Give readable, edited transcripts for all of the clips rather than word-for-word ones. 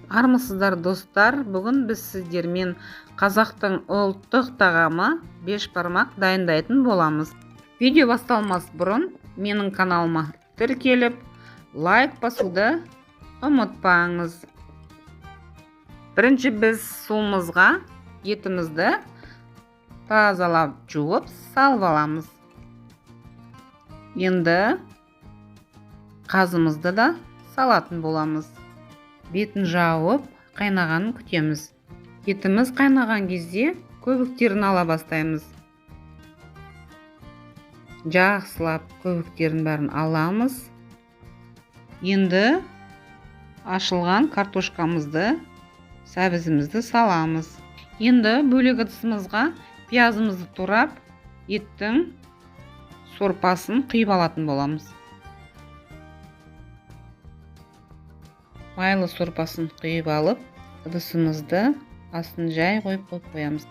Армысыздар, достар! Бүгін біз сіздермен қазақтың ұлттық тағамы бешбармақ дайындайтын боламыз. Видео басталмас бұрын менің каналыма тіркеліп, лайк басуды ұмытпаңыз. Бірінші біз суымызға етімізді тазалап жуып салып аламыз. Енді қазымызды да салатын боламыз. Бетін жауып, қайнағанын күтеміз. Етіміз қайнаған кезде көбіктерін ала бастаймыз. Жақсылап көбіктерін бәрін аламыз. Енді ашылған картошкамызды, сәбізімізді саламыз. Енді бөлек ыдысымызға пиязымызды турап, еттің сорпасын құйып алатын боламыз. Майлы сорпасын құйып алып, ыдысымызды астын жай қойып қоямыз.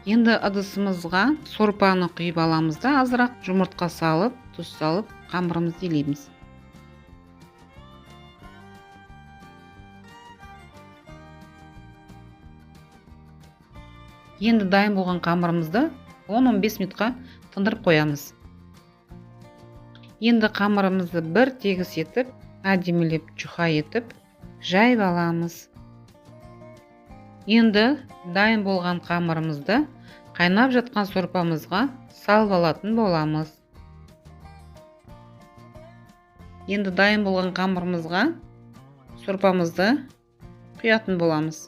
Енді ыдысымызға сорпаны құйып аламыз да, азырақ жұмыртқа салып, тұз салып, қамырымызды илейміз. Енді дайын болған қамырымызды 10-15 минутқа тындырып қоямыз. Енді қамырымызды бір тегіс етіп, әдемілеп жұқа етіп жайып аламыз. Енді дайын болған қамырымызды қайнап жатқан сорпамызға салып алатын боламыз. Енді дайын болған қамырымызға сорпамызды құятын боламыз.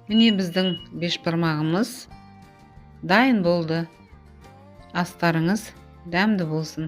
Міне біздің бешбармағымыз дайын болды. Астарыңыз дәмді болсын.